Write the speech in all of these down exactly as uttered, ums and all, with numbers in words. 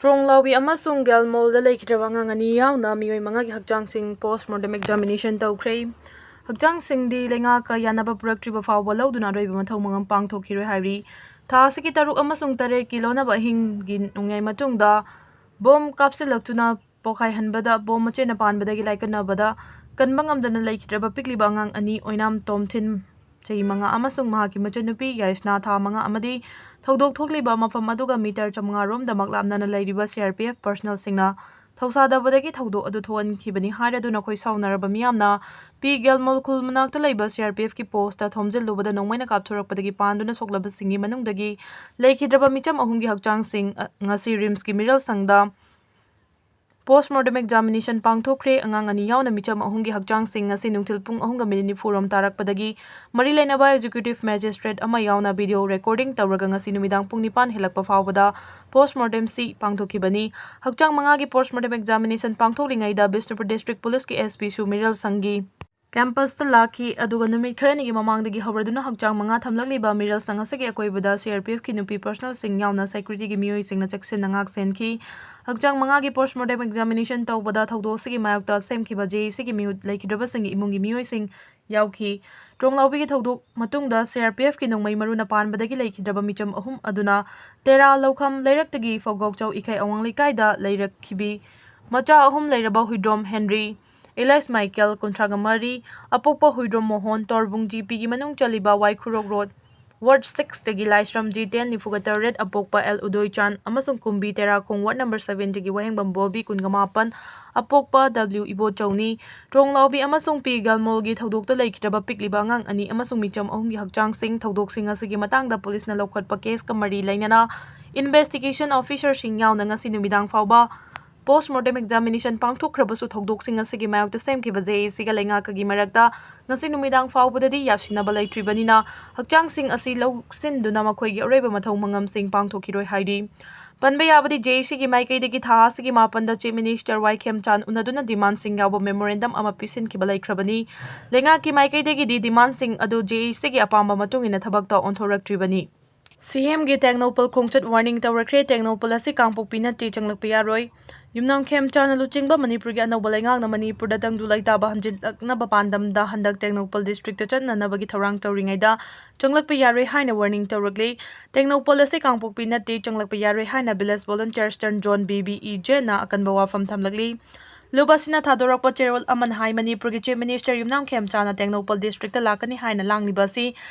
ꯇ꯭ꯔꯣꯡꯂꯥꯎꯕꯤ ꯑꯃꯁꯨꯡ ꯒꯦꯜꯃꯣꯜꯗ ꯂꯩꯈꯤꯗ꯭ꯔꯕ ꯑꯉꯥꯡ ꯑꯅꯤ ꯌꯥꯎꯅ ꯃꯤꯑꯣꯏ ꯃꯉꯥꯒꯤ ꯍꯛꯆꯥꯡꯁꯤꯡ post mortem examination ꯇꯧꯈ꯭ꯔꯦ꯫ ꯍꯛꯆꯥꯡꯁꯤꯡꯗꯤ ꯂꯩꯉꯥꯛꯀ ꯌꯥꯅꯕ ꯄꯨꯔꯛꯇ꯭ꯔꯤꯕ ꯐꯥꯎꯕ ꯂꯧꯗꯨꯅ ꯑꯔꯣꯏꯕ ꯃꯊꯧ ꯃꯉꯝ ꯄꯥꯡꯊꯣꯛꯈꯤꯔꯣꯏ ꯍꯥꯏꯔꯤ꯫ ꯊꯥ ꯑꯁꯤꯒꯤ ꯇꯔꯨꯛ ꯑꯃꯁꯨꯡ ꯇꯔꯦꯠꯀꯤ ꯂꯣꯟꯅꯕ ꯑꯍꯤꯡꯒꯤ ꯅꯣꯡꯌꯥꯏ ꯃꯇꯨꯡꯗ ꯕꯣꯝ ꯀꯥꯞꯁꯤꯜꯂꯛꯇꯨꯅ ꯄꯣꯈꯥꯏꯍꯟꯕꯗ ꯕꯣꯝ ꯃꯆꯦꯠꯅ ꯄꯥꯟꯕꯗꯒꯤ ꯂꯥꯏꯀꯠꯅꯕꯗ ꯀꯟꯕ ꯉꯝꯗꯅ ꯂꯩꯈꯤꯗ꯭ꯔꯕ ꯄꯤꯛꯂꯤꯕ ꯑꯉꯥꯡ ꯑꯅꯤ ꯑꯣꯏꯅꯥꯝ ꯇꯣꯝꯊꯤꯟ, ꯆꯍꯤ ꯃꯉꯥ, ꯑꯃꯁꯨꯡ ꯃꯍꯥꯛꯀꯤ ꯃꯆꯟꯅꯨꯄꯤ ꯌꯥꯏꯁꯅꯥ, ꯊꯥ ꯃꯉꯥ, ꯑꯃꯗꯤ ꯊꯧꯗꯣꯛ ꯊꯣꯛꯂꯤꯕ ꯃꯐꯝ ꯑꯗꯨꯒ ꯃꯤꯇꯔ ꯆꯥꯃꯉꯥ ꯔꯣꯝꯗꯃꯛ ꯂꯥꯞꯅꯅ ꯂꯩꯔꯤꯕ C R P F personnelꯁꯤꯡꯅ ꯊꯧꯁꯥꯗꯕꯗꯒꯤ ꯊꯧꯗꯣꯛ ꯑꯗꯨ ꯊꯣꯛꯍꯟꯈꯤꯕꯅꯤ ꯍꯥꯏꯔꯗꯨꯅ ꯈꯣꯏ ꯁꯥꯎꯅꯔꯕ ꯃꯤꯌꯥꯝꯅ ꯄꯤ ꯒꯦꯜꯃꯣꯜ ꯈꯨꯜ ꯃꯅꯥꯛꯇ ꯂꯩꯕ C R P Fꯀꯤ postꯇ ꯊꯣꯝꯖꯤꯜꯂꯨꯕꯗ ꯅꯣꯡꯃꯩꯅ ꯀꯥꯞꯊꯣꯔꯛꯄꯗꯒꯤ ꯄꯥꯟꯗꯨꯅ ꯁꯣꯛꯂꯕꯁꯤꯡꯒꯤ ꯃꯅꯨꯡꯗꯒꯤ ꯂꯩꯈꯤꯗ꯭ꯔꯕ ꯃꯤꯆꯝ ꯑꯍꯨꯝꯒꯤ ꯍꯛꯆꯥꯡꯁꯤꯡ, ꯑ, ꯉꯁꯤ RIMSꯀꯤ ꯃꯤꯔꯦꯜ ꯁꯪꯗ post mortem examination ꯄꯥꯡꯊꯣꯛꯈ꯭ꯔꯦ꯫ ꯑꯉꯥꯡ ꯑꯅꯤ ꯌꯥꯎꯅ ꯃꯤꯆꯝ ꯑꯍꯨꯝꯒꯤ ꯍꯛꯆꯥꯡꯁꯤꯡ ꯉꯁꯤ ꯅꯨꯡꯊꯤꯜ ꯄꯨꯡ ꯑꯍꯨꯝꯒ ꯃꯤꯅꯤꯠ ꯅꯤꯐꯨ ꯔꯣꯝ ꯇꯥꯔꯛꯄꯗꯒꯤ ꯃꯔꯤ ꯂꯩꯅꯕ executive magistrate ꯑꯃ ꯌꯥꯎꯅ video recording ꯇꯧꯔꯒ ꯉꯁꯤ ꯅꯨꯃꯤꯗꯥꯡ ꯄꯨꯡ ꯅꯤꯄꯥꯟ ꯍꯦꯜꯂꯛꯄ ꯐꯥꯎꯕꯗ post mortemꯁꯤ ꯄꯥꯡꯊꯣꯛꯈꯤꯕꯅꯤ꯫ ꯍꯛꯆꯥꯡ ꯃꯉꯥꯒꯤ post mortem examination ꯄꯥꯡꯊꯣꯛꯂꯤꯉꯩꯗ Bishnupur district policeꯀꯤ S Pꯁꯨ ꯃꯤꯔꯦꯜ ꯁꯪꯒꯤ campusꯇ ꯂꯥꯛꯈꯤ, ꯑꯗꯨꯒ ꯅꯨꯃꯤꯠ ꯈꯔꯅꯤꯒꯤ ꯃꯃꯥꯡꯗꯒꯤ ꯍꯧꯔꯗꯨꯅ ꯍꯛꯆꯥꯡ ꯃꯉꯥ ꯊꯝꯂꯛꯂꯤꯕ ꯃꯤꯔꯦꯜ ꯁꯪ ꯑꯁꯤꯒꯤ ꯑꯀꯣꯏꯕꯗ C R P Fꯀꯤ ꯅꯨꯄꯤ personnelꯁꯤꯡ ꯌꯥꯎꯅ securityꯒꯤ ꯃꯤꯑꯣꯏꯁꯤꯡꯅ ꯆꯦꯛꯁꯤꯟꯅ ꯉꯥꯛ ꯁꯦꯟꯈꯤ꯫ ꯍꯛꯆꯥꯡ ꯃꯉꯥꯒꯤ post mortem examination ꯇꯧꯕꯗ ꯊꯧꯗꯣꯛ ꯑꯁꯤꯒꯤ ꯃꯥꯌꯣꯛꯇ ꯁꯦꯝꯈꯤꯕ J A Cꯒꯤ ꯃꯤꯍꯨꯠ ꯂꯩꯈꯤꯗ꯭ꯔꯕꯁꯤꯡꯒꯤ ꯏꯃꯨꯡꯒꯤ ꯃꯤꯑꯣꯏꯁꯤꯡ ꯌꯥꯎꯈꯤ꯫ ꯇ꯭ꯔꯣꯡꯂꯥꯎꯕꯤꯒꯤ ꯊꯧꯗꯣꯛ ꯃꯇꯨꯡꯗ C R P Fꯀꯤ ꯅꯣꯡꯃꯩ ꯃꯔꯨꯅ ꯄꯥꯟꯕꯗꯒꯤ ꯂꯩꯈꯤꯗ꯭ꯔꯕ ꯃꯤꯆꯝ ꯑꯍꯨꯝ ꯑꯗꯨꯅ ꯇꯦꯔꯥ ꯂꯧꯈꯝ ꯂꯩꯔꯛꯇꯒꯤ ꯐꯧꯒꯣꯛꯆꯧ ꯏꯈꯩ ꯑꯋꯥꯡ ꯂꯩꯀꯥꯏꯗ ꯂꯩꯔꯛꯈꯤꯕꯤ ꯃꯆꯥ ꯑꯍꯨꯝ ꯂꯩꯔꯕ ꯍꯨꯏꯗ꯭ꯔꯣꯝ ꯍꯦꯟꯔꯤ, ꯑꯦꯂꯥꯏꯁ ꯃꯥꯏꯀꯦꯜ, ꯀꯨꯟꯊ꯭ꯔꯥꯒ ꯃꯔꯤ, ꯑꯄꯣꯛꯄ ꯍꯨꯏꯗ꯭ꯔꯣꯝ ꯃꯣꯍꯣꯟ, ꯇꯣꯔꯕꯨꯡ G Pꯒꯤ ꯃꯅꯨꯡ ꯆꯜꯂꯤꯕ ꯋꯥꯏꯈꯨꯔꯣꯛ road, ward sixꯇꯒꯤ ꯂꯥꯏꯁ꯭ꯔꯝ G ten, ꯅꯤꯐꯨꯒ ꯇꯔꯦꯠ, ꯑꯄꯣꯛꯄ L ꯎꯗꯣꯏꯆꯥꯟ, ꯑꯃꯁꯨꯡ ꯀꯨꯝꯕꯤ ꯇꯦꯔꯥꯈꯣꯡ ward number sevenꯇꯒꯤ ꯋꯥꯍꯦꯡꯕꯝ ꯕꯣꯕꯤ, ꯀꯨꯟꯒ ꯃꯥꯄꯟ, ꯑꯄꯣꯛꯄ W ꯏꯕꯣꯆꯧꯅꯤ꯫ ꯇ꯭ꯔꯣꯡꯂꯥꯎꯕꯤ ꯑꯃꯁꯨꯡ ꯄꯤ ꯒꯜꯃꯣꯜꯒꯤ ꯊꯧꯗꯣꯛꯇ ꯂꯩꯈꯤꯗ꯭ꯔꯕ ꯄꯤꯛꯂꯤꯕ ꯑꯉꯥꯡ ꯑꯅꯤ ꯑꯃꯁꯨꯡ ꯃꯤꯆꯝ ꯑꯍꯨꯝꯒꯤ ꯍꯛꯆꯥꯡꯁꯤꯡ, ꯊꯧꯗꯣꯛꯁꯤꯡ ꯑꯁꯤꯒꯤ ꯃꯇꯥꯡꯗ policeꯅ ꯂꯧꯈꯠꯄ caseꯀ ꯃꯔꯤ ꯂꯩꯅꯅ investigation officerꯁꯤꯡ ꯌꯥꯎꯅ ꯉꯁꯤ ꯅꯨꯃꯤꯗꯥꯡ ꯐꯥꯎꯕ post mortem examination ꯄꯥꯡꯊꯣꯛꯈ꯭ꯔꯕꯁꯨ, ꯊꯧꯗꯣꯛꯁꯤꯡ ꯑꯁꯤꯒꯤ ꯃꯥꯌꯣꯛꯇ ꯁꯦꯝꯈꯤꯕ J A Cꯒ ꯂꯩꯉꯥꯛꯀꯒꯤ ꯃꯔꯛꯇ ꯉꯁꯤ ꯅꯨꯃꯤꯗꯥꯡ ꯐꯥꯎꯕꯗꯗꯤ ꯌꯥꯁꯤꯟꯅꯕ ꯂꯩꯇ꯭ꯔꯤꯕꯅꯤꯅ, ꯍꯛꯆꯥꯡꯁꯤꯡ ꯑꯁꯤ ꯂꯧꯁꯤꯟꯗꯨꯅ ꯃꯈꯣꯏꯒꯤ ꯑꯔꯣꯏꯕ ꯃꯊꯧ ꯃꯉꯝꯁꯤꯡ ꯄꯥꯡꯊꯣꯛꯈꯤꯔꯣꯏ ꯍꯥꯏꯔꯤ꯫ ꯄꯟꯕ ꯌꯥꯕꯗꯤ, J A Cꯒꯤ ꯃꯥꯏꯀꯩꯗꯒꯤ ꯊꯥ ꯑꯁꯤꯒꯤ ꯃꯥꯄꯟꯗ Chief Minister ꯋꯥꯏꯈꯦꯝꯆꯥꯟ ꯎꯅꯗꯨꯅ demandꯁꯤꯡ ꯌꯥꯎꯕ memorandum ꯑꯃ ꯄꯤꯁꯤꯟꯈꯤꯕ ꯂꯩꯈ꯭ꯔꯕꯅꯤ꯫ ꯂꯩꯉꯥꯛꯀꯤ ꯃꯥꯏꯀꯩꯗꯒꯤꯗꯤ demandꯁꯤꯡ ꯑꯗꯨ J A Cꯒꯤ ꯑꯄꯥꯝꯕ ꯃꯇꯨꯡ ꯏꯟꯅ ꯊꯕꯛꯇ ꯑꯣꯟꯊꯣꯔꯛꯇ꯭ꯔꯤꯕꯅꯤ꯫ ꯁꯤꯑꯦꯝꯒꯤ ꯇꯦꯡꯅꯧꯄꯜ ꯈꯣꯡꯆꯠ ꯋꯥꯔꯅꯤꯡ ꯇꯧꯔꯛꯈ꯭ꯔꯦ꯫ ꯇꯦꯡꯅꯧꯄꯜ ꯑꯁꯤ ꯀꯥꯡꯄꯣꯛꯄꯤ ꯅꯠꯇꯦ, ꯆꯪꯂꯛꯄ ꯌꯥꯔꯣꯏ꯫ ꯌꯨꯝꯅꯥꯝ ꯈꯦꯝꯆꯥꯅ ꯂꯨꯆꯤꯡꯕ ꯃꯅꯤꯄꯨꯔꯒꯤ ꯑꯅꯧꯕ ꯂꯩꯉꯥꯛꯅ ꯃꯅꯤꯄꯨꯔꯗ ꯇꯪꯗꯨ ꯂꯩꯇꯥꯕ ꯍꯟꯖꯤꯜꯂꯛꯅꯕ ꯄꯥꯟꯗꯝꯗ ꯍꯟꯗꯛ ꯇꯦꯡꯅꯧꯄꯜ ꯗꯤꯁꯇ꯭ꯔꯤꯛꯇ ꯆꯠꯅꯅꯕꯒꯤ ꯊꯧꯔꯥꯡ ꯇꯧꯔꯤꯉꯩꯗ ꯆꯪꯂꯛꯄ ꯌꯥꯔꯣꯏ ꯍꯥꯏꯅ ꯋꯥꯔꯅꯤꯡ ꯇꯧꯔꯛꯂꯤ꯫ ꯇꯦꯡꯅꯧꯄꯜ ꯑꯁꯤ ꯀꯥꯡꯄꯣꯛꯄꯤ ꯅꯠꯇꯦ, ꯆꯪꯂꯛꯄ ꯌꯥꯔꯣꯏ ꯍꯥꯏꯅ village volunteer eastern zone V V E ꯖꯦꯟꯅ ꯑꯀꯟꯕ ꯋꯥꯐꯝ ꯊꯝꯂꯛꯂꯤ꯫ ꯂꯨꯞ ꯑꯁꯤꯅ ꯊꯥꯗꯣꯔꯛꯄ ꯆꯦꯔꯣꯜ ꯑꯃꯅ ꯍꯥꯏ, ꯃꯅꯤꯄꯨꯔꯒꯤ ꯆꯤꯐ ꯃꯤꯅꯤꯁꯇꯔ ꯌꯨꯝꯅꯥꯝ ꯈꯦꯝꯆꯥꯅ ꯇꯦꯡꯅꯧꯄꯜ ꯗꯤꯁꯇ꯭ꯔꯤꯛꯇ ꯂꯥꯛꯀꯅꯤ ꯍꯥꯏꯅ ꯂꯥꯡꯂꯤꯕ ꯑꯁꯤ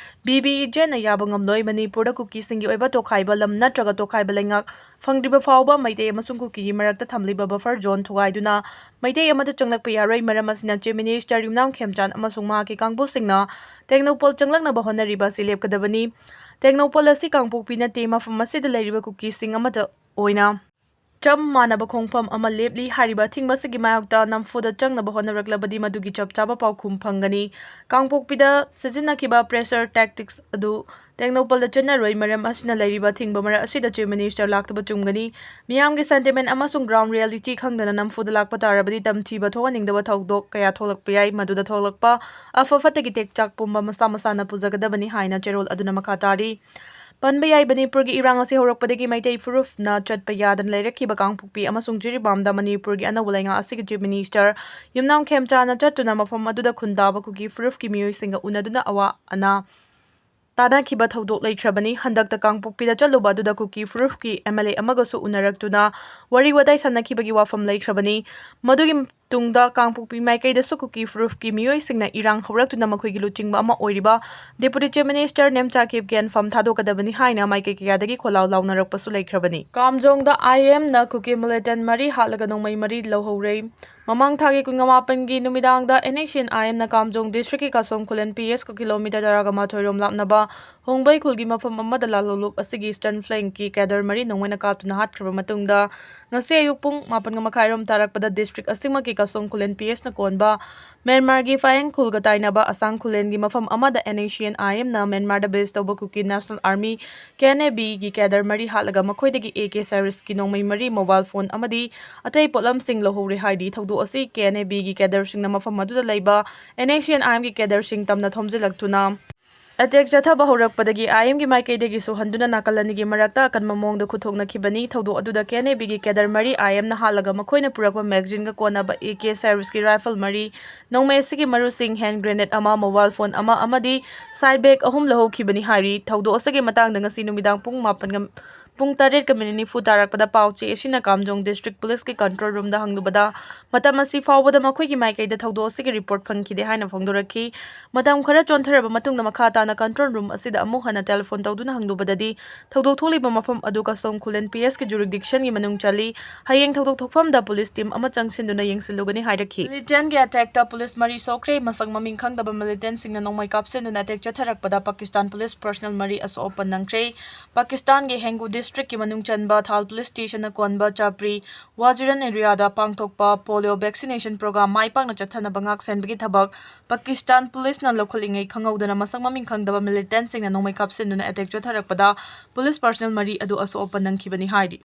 ꯕꯤ ꯕꯤ ꯏ ꯖꯦꯟꯅ ꯌꯥꯕ ꯉꯝꯂꯣꯏ꯫ ꯃꯅꯤꯄꯨꯔꯗ ꯀꯨꯀꯤꯁꯤꯡꯒꯤ ꯑꯣꯏꯕ ꯇꯣꯈꯥꯏꯕ ꯂꯝ ꯅꯠꯇ꯭ꯔꯒ ꯇꯣꯈꯥꯏꯕ ꯂꯩꯉꯥꯛ ꯐꯪꯗ꯭ꯔꯤꯕ ꯐꯥꯎꯕ ꯃꯩꯇꯩ ꯑꯃꯁꯨꯡ ꯀꯨꯀꯤꯒꯤ ꯃꯔꯛꯇ ꯊꯝꯂꯤꯕ ꯕꯐꯔ ꯖꯣꯟ ꯊꯨꯒꯥꯏꯗꯨꯅ ꯃꯩꯇꯩ ꯑꯃꯠꯇ ꯆꯪꯂꯛꯄ ꯌꯥꯔꯣꯏ꯫ ꯃꯔꯝ ꯑꯁꯤꯅ ꯆꯤꯐ ꯃꯤꯅꯤꯁꯇꯔ ꯌꯨꯝꯅꯥꯝ ꯈꯦꯝꯆꯥꯟ ꯑꯃꯁꯨꯡ ꯃꯍꯥꯛꯀꯤ ꯀꯥꯡꯕꯨꯁꯤꯡꯅ ꯇꯦꯡꯅꯧꯄꯜ ꯆꯪꯂꯛꯅꯕ ꯍꯣꯠꯅꯔꯤꯕ ꯑꯁꯤ ꯂꯦꯞꯀꯗꯕꯅꯤ꯫ ꯇꯦꯡꯅꯧꯄꯜ ꯑꯁꯤ ꯀꯥꯡꯄꯣꯛꯄꯤ ꯅꯠꯇꯦ, ꯃꯐꯝ ꯑꯁꯤꯗ ꯂꯩꯔꯤꯕ ꯀꯨꯀꯤꯁꯤꯡ ꯑꯃꯠꯇ ꯑꯣꯏꯅ ꯆꯞ ꯃꯥꯟꯅꯕ ꯈꯣꯡꯐꯝ ꯑꯃ ꯂꯦꯞꯂꯤ꯫ ꯍꯥꯏꯔꯤꯕ ꯑꯊꯤꯡꯕ ꯑꯁꯤꯒꯤ ꯃꯥꯌꯣꯛꯇ ꯅꯝꯐꯨꯗ ꯆꯪꯅꯕ ꯍꯣꯠꯅꯔꯛꯂꯕꯗꯤ ꯃꯗꯨꯒꯤ ꯆꯞ ꯆꯥꯕ ꯄꯥꯎꯈꯨꯝ ꯐꯪꯒꯅꯤ꯫ ꯀꯥꯡꯄꯣꯛꯄꯤꯗ ꯁꯤꯖꯤꯟꯅꯈꯤꯕ pressure tactics ꯑꯗꯨ ꯇꯦꯡꯅꯧꯄꯜꯗ ꯆꯠꯅꯔꯣꯏ꯫ ꯃꯔꯝ ꯑꯁꯤꯅ ꯂꯩꯔꯤꯕ ꯑꯊꯤꯡꯕ ꯃꯔꯛ ꯑꯁꯤꯗ Chief Minister ꯂꯥꯛꯇꯕ ꯆꯨꯝꯒꯅꯤ꯫ ꯃꯤꯌꯥꯝꯒꯤ sentiment ꯑꯃꯁꯨꯡ ground reality ꯈꯪꯗꯅ ꯅꯝꯐꯨꯗ ꯂꯥꯛꯄ ꯇꯥꯔꯕꯗꯤ ꯇꯝꯊꯤꯕ ꯊꯣꯛꯍꯟꯅꯤꯡꯗꯕ ꯊꯧꯗꯣꯛ ꯀꯌꯥ ꯊꯣꯛꯂꯛꯄ ꯌꯥꯏ꯫ ꯃꯗꯨꯗ ꯊꯣꯛꯂꯛꯄ ꯑꯐ ꯐꯠꯇꯒꯤ ꯇꯦꯛꯆꯥꯛ ꯄꯨꯝꯕ ꯃꯁꯥ ꯃꯁꯥꯅ ꯄꯨꯖꯒꯗꯕꯅꯤ ꯍꯥꯏꯅ ꯆꯦꯔꯣꯜ ꯑꯗꯨꯅ ꯃꯈꯥ ꯇꯥꯔꯤ꯫ ꯄꯟꯕ ꯌꯥꯏ, ꯃꯅꯤꯄꯨꯔꯒꯤ ꯏꯔꯥꯡ ꯑꯁꯤ ꯍꯧꯔꯛꯄꯗꯒꯤ ꯃꯩꯇꯩ ꯐꯨꯔꯨꯞꯅ ꯆꯠꯄ ꯌꯥꯗꯅ ꯂꯩꯔꯛꯈꯤꯕ ꯀꯥꯡꯄꯣꯛꯄꯤ ꯑꯃꯁꯨꯡ ꯖꯤꯔꯤꯕꯥꯝꯗ ꯃꯅꯤꯄꯨꯔꯒꯤ ꯑꯅꯧꯕ ꯂꯩꯉꯥꯛ ꯑꯁꯤꯒꯤ Chief Minister ꯌꯨꯝꯅꯥꯝ ꯈꯦꯝꯆꯥꯅ ꯆꯠꯇꯨꯅ ꯃꯐꯝ ꯑꯗꯨꯗ ꯈꯨꯟꯗꯥꯕ ꯀꯨꯀꯤ ꯐꯨꯔꯨꯞꯀꯤ ꯃꯤꯑꯣꯏꯁꯤꯡꯒ ꯎꯅꯗꯨꯅ ꯑꯋꯥ ꯑꯅꯥ ꯇꯥꯅꯈꯤꯕ ꯊꯧꯗꯣꯛ ꯂꯩꯈ꯭ꯔꯕꯅꯤ꯫ ꯍꯟꯗꯛꯇ ꯀꯥꯡꯄꯣꯛꯄꯤꯗ ꯆꯠꯂꯨꯕ ꯑꯗꯨꯗ ꯀꯨꯀꯤ ꯐꯨꯔꯨꯞꯀꯤ M L A ꯑꯃꯒꯁꯨ ꯎꯅꯔꯛꯇꯨꯅ ꯋꯥꯔꯤ ꯋꯥꯇꯥꯏ ꯁꯥꯟꯅꯈꯤꯕꯒꯤ ꯋꯥꯐꯝ ꯂꯩꯈ꯭ꯔꯕꯅꯤ꯫ ꯃꯗꯨꯒꯤ ꯇꯨꯡꯗ ꯀꯥꯡꯄꯣꯛꯄꯤ ꯃꯥꯏꯀꯩꯗꯁꯨ ꯀꯨꯀꯤ ꯐꯨꯔꯨꯞꯀꯤ ꯃꯤꯑꯣꯏꯁꯤꯡꯅ ꯏꯔꯥꯡ ꯍꯧꯔꯛꯇꯨꯅ ꯃꯈꯣꯏꯒꯤ ꯂꯨꯆꯤꯡꯕ ꯑꯃ ꯑꯣꯏꯔꯤꯕ Deputy Chief Minister ꯅꯦꯝꯆꯥ ꯀꯤꯞꯒꯦ ꯐꯝ ꯊꯥꯗꯣꯛꯀꯗꯕꯅꯤ ꯍꯥꯏꯅ ꯃꯥꯏꯀꯩ ꯀꯌꯥꯗꯒꯤ ꯈꯣꯜꯂꯥꯎ ꯂꯥꯎꯅꯔꯛꯄꯁꯨ ꯂꯩꯈ꯭ꯔꯕꯅꯤ꯫ ꯀꯥꯝꯖꯣꯡꯗ I M ꯅ ꯀꯨꯀꯤ militant ꯃꯔꯤ ꯍꯥꯠꯂꯒ ꯅꯣꯡꯃꯩ ꯃꯔꯤ ꯂꯧꯍꯧꯔꯦ꯫ ꯃꯃꯥꯡ ꯊꯥꯒꯤ ꯀꯨꯟꯃꯥꯄꯟꯒꯤ ꯅꯨꯃꯤꯗꯥꯡꯗ N S C N I M ꯅ ꯀꯥꯝꯖꯣꯡ district ꯀꯤ ꯀꯥꯁꯣꯝ ꯈꯨꯂꯦꯟ P S ꯀ kilometre ꯇꯔꯥꯒ ꯃꯥꯊꯣꯏ ꯔꯣꯝ ꯂꯥꯞꯅꯕ ꯍꯣꯡꯕꯩ ꯈꯨꯜꯒꯤ ꯃꯐꯝ ꯑꯃꯗ ꯂꯥꯜꯍꯧꯂꯨꯞ ꯑꯁꯤꯒꯤ Eastern Flank ꯀꯤ cadre ꯃꯔꯤ ꯅꯣꯡꯃꯩꯅ ꯀꯥꯞꯇꯨꯅ ꯍꯥꯠꯈ꯭ꯔꯕ ꯃꯇꯨꯡꯗ, ꯉꯁꯤ ꯑꯌꯨꯛ ꯄꯨꯡ ꯃꯥꯄꯟꯒ ꯃꯈꯥꯏ ꯔꯣꯝ ꯇꯥꯔꯛꯄꯗ district ꯑꯁꯤꯃꯛꯀꯤ ꯀꯥꯁꯣꯝ ꯈꯨꯂꯦꯟ P S ꯅ ꯀꯣꯟꯕ ꯃ꯭ꯌꯥꯟꯃꯥꯔꯒꯤ ꯐꯥꯌꯦꯡ ꯈꯨꯜꯒ ꯇꯥꯏꯅꯕ ꯑꯁꯥꯡ ꯈꯨꯂꯦꯟꯒꯤ ꯃꯐꯝ ꯑꯃꯗ N S C N I M ꯅ ꯃ꯭ꯌꯥꯟꯃꯥꯔꯗ base ꯇꯧꯕ ꯀꯨꯀꯤ National Army, K N A B, ꯒꯤ cadre ꯃꯔꯤ ꯍꯥꯠꯂꯒ ꯃꯈꯣꯏꯗꯒꯤ A K series ꯀꯤ ꯅꯣꯡꯃꯩ ꯃꯔꯤ, mobile phone ꯑꯃꯗꯤ ꯑꯇꯩ ꯄꯣꯠꯂꯝꯁꯤꯡ ꯂꯧꯍꯧꯔꯦ ꯍꯥꯏꯔꯤ꯫ ꯊꯧꯗꯣꯛ ꯑꯁꯤ K N A B ꯒꯤ cadre ꯁꯤꯡꯅ ꯃꯐꯝ ꯑꯗꯨꯗ ꯂꯩꯕ N S C N I M ꯒꯤ cadre ꯁꯤꯡ ꯇꯝꯅ ꯊꯣꯝꯖꯤꯜꯂꯛꯇꯨꯅ ꯑꯦꯇꯦꯛ ꯆꯠꯊꯕ ꯍꯧꯔꯛꯄꯗꯒꯤ ꯑꯥꯏ ꯑꯦꯝꯒꯤ ꯃꯥꯏꯀꯩꯗꯒꯤ ꯁꯣꯛꯍꯟꯗꯨꯅ ꯅꯥꯀꯜ ꯑꯅꯤꯒꯤ ꯃꯔꯛꯇ ꯑꯀꯟꯕ ꯃꯑꯣꯡꯗ ꯈꯨꯠꯊꯣꯛꯅꯈꯤꯕꯅꯤ꯫ ꯊꯧꯗꯣꯛ ꯑꯗꯨꯗ ꯀꯦ ꯑꯦꯟ ꯑꯦ ꯕꯤꯒꯤ ꯀꯦꯗꯔ ꯃꯔꯤ ꯑꯥꯏ ꯑꯦꯝꯅ ꯍꯥꯠꯂꯒ ꯃꯈꯣꯏꯅ ꯄꯨꯔꯛꯄ ꯃꯦꯒꯥꯖꯤꯟꯒ ꯀꯣꯟꯅꯕ ꯑꯦ ꯀꯦ ꯁꯦꯔꯤꯁꯀꯤ ꯔꯥꯏꯐꯜ ꯃꯔꯤ, ꯅꯣꯡꯃꯩ ꯑꯁꯤꯒꯤ ꯃꯔꯨꯁꯤꯡ, ꯍꯦꯟ ꯒ꯭ꯔꯦꯅꯦꯗ ꯑꯃ, ꯃꯣꯕꯥꯏꯜ ꯐꯣꯟ ꯑꯃ ꯑꯃꯗꯤ ꯁꯥꯏꯠ ꯕꯦꯒ ꯑꯍꯨꯝ ꯂꯧꯍꯧꯈꯤꯕꯅꯤ ꯍꯥꯏꯔꯤ꯫ ꯊꯧꯗꯣꯛ ꯑꯁꯤꯒꯤ ꯃꯇꯥꯡꯗ ꯉꯁꯤ ꯅꯨꯃꯤꯗꯥꯡ ꯄꯨꯡ ꯃꯥꯄꯟꯒ ꯄꯨꯡ ꯇꯔꯦꯠꯀ ꯃꯤꯅꯤꯠ ꯅꯤꯐꯨ ꯇꯥꯔꯛꯄꯗ ꯄꯥꯎ ꯆꯦ ꯑꯁꯤꯅ ꯀꯥꯝꯖꯣꯡ ꯗꯤꯁꯇ꯭ꯔꯤꯛ ꯄꯨꯂꯤꯁꯀꯤ ꯀꯟꯇ꯭ꯔꯣꯜ ꯔꯨꯝꯗ ꯍꯪꯂꯨꯕꯗ, ꯃꯇꯝ ꯑꯁꯤ ꯐꯥꯎꯕꯗ ꯃꯈꯣꯏꯒꯤ ꯃꯥꯏꯀꯩꯗ ꯊꯧꯗꯣꯛ ꯑꯁꯤꯒꯤ ꯔꯤꯄꯣꯔꯠ ꯐꯪꯈꯤꯗꯦ ꯍꯥꯏꯅ ꯐꯣꯡꯗꯣꯔꯛꯈꯤ꯫ ꯃꯇꯝ ꯈꯔ ꯆꯣꯟꯊꯔꯕ ꯃꯇꯨꯡꯗ ꯃꯈꯥ ꯇꯥꯅ ꯀꯟꯇ꯭ꯔꯣꯜ ꯔꯨꯝ ꯑꯁꯤꯗ ꯑꯃꯨꯛ ꯍꯟꯅ ꯇꯦꯂꯤꯐꯣꯟ ꯇꯧꯗꯨꯅ ꯍꯪꯂꯨꯕꯗꯗꯤ, ꯊꯧꯗꯣꯛ ꯊꯣꯛꯂꯤꯕ ꯃꯐꯝ ꯑꯗꯨ ꯀꯥꯝꯖꯣꯡ ꯈꯨꯂꯦꯟ ꯄꯤ ꯑꯦꯁꯀꯤ ꯖꯨꯔꯤꯗꯤꯛꯁꯟꯒꯤ ꯃꯅꯨꯡ ꯆꯜꯂꯤ꯫ ꯍꯌꯦꯡ ꯊꯧꯗꯣꯛ ꯊꯣꯛꯐꯝꯗ ꯄꯨꯂꯤꯁ ꯇꯤꯝ ꯑꯃ ꯆꯪꯁꯤꯟꯗꯨꯅ ꯌꯦꯡꯁꯤꯜꯂꯨꯒꯅꯤ ꯍꯥꯏꯔꯛꯈꯤ꯫ ꯃꯤꯂꯤꯇꯦꯟꯒꯤ ꯑꯦꯇꯦꯛꯇ ꯄꯨꯂꯤꯁ ꯃꯔꯤ ꯁꯣꯛꯈ꯭ꯔꯦ꯫ ꯃꯁꯛ ꯃꯃꯤꯡ ꯈꯪꯗꯕ ꯃꯤꯂꯤꯇꯦꯟꯁꯤꯡꯅ ꯅꯣꯡꯃꯩ ꯀꯥꯞꯁꯤꯟꯗꯨꯅ ꯑꯦꯇꯦꯛ ꯆꯠꯊꯔꯛꯄꯗ ꯄꯥꯀꯤꯁꯇꯥꯟ ꯄꯨꯂꯤꯁ ꯄꯔꯁꯅꯦꯜ ꯃꯔꯤ ꯑꯁꯣꯛ ꯑꯄꯟ ꯅꯪꯈ꯭ꯔꯦ꯫ ꯄꯥꯀꯤꯁꯇꯥꯟꯒꯤ ꯍꯦꯡꯒꯨ ꯗꯤꯁꯇ꯭ꯔꯤꯛꯀꯤ ꯃꯅꯨꯡ ꯆꯟꯕ ꯊꯥꯜ ꯄꯨꯂꯤꯁ ꯁ꯭ꯇꯦꯁꯟꯅ ꯀꯣꯟꯕ ꯆꯥꯄ꯭ꯔꯤ ꯋꯥꯖꯤꯔꯟ ꯑꯦꯔꯤꯌꯥꯗ ꯄꯥꯡꯊꯣꯛꯄ ꯄꯣꯂꯤꯑꯣ ꯚꯦꯛꯁꯤꯅꯦꯁꯟ ꯄ꯭ꯔꯣꯒ꯭ꯔꯥꯝ ꯃꯥꯏ ꯄꯥꯛꯅ ꯆꯠꯊꯅꯕ ꯉꯥꯛ ꯁꯦꯟꯕꯒꯤ ꯊꯕꯛ ꯄꯥꯀꯤꯁꯇꯥꯟ ꯄꯨꯂꯤꯁꯅ ꯂꯧꯈꯠꯂꯤꯉꯩ ꯈꯪꯍꯧꯗꯅ ꯃꯁꯛ ꯃꯃꯤꯡ ꯈꯪꯗꯕ ꯃꯤꯂꯤꯇꯦꯟꯁꯤꯡꯅ ꯅꯣꯡꯃꯩ ꯀꯥꯞꯁꯤꯟꯗꯨꯅ ꯑꯦꯇꯦꯛ ꯆꯠꯊꯔꯛꯄꯗ ꯄꯨꯂꯤꯁ ꯄꯔꯁꯅꯦꯜ ꯃꯔꯤ ꯑꯗꯨ ꯑꯁꯣꯛ ꯑꯄꯟ ꯅꯪꯈꯤꯕꯅꯤ ꯍꯥꯏꯔꯤ꯫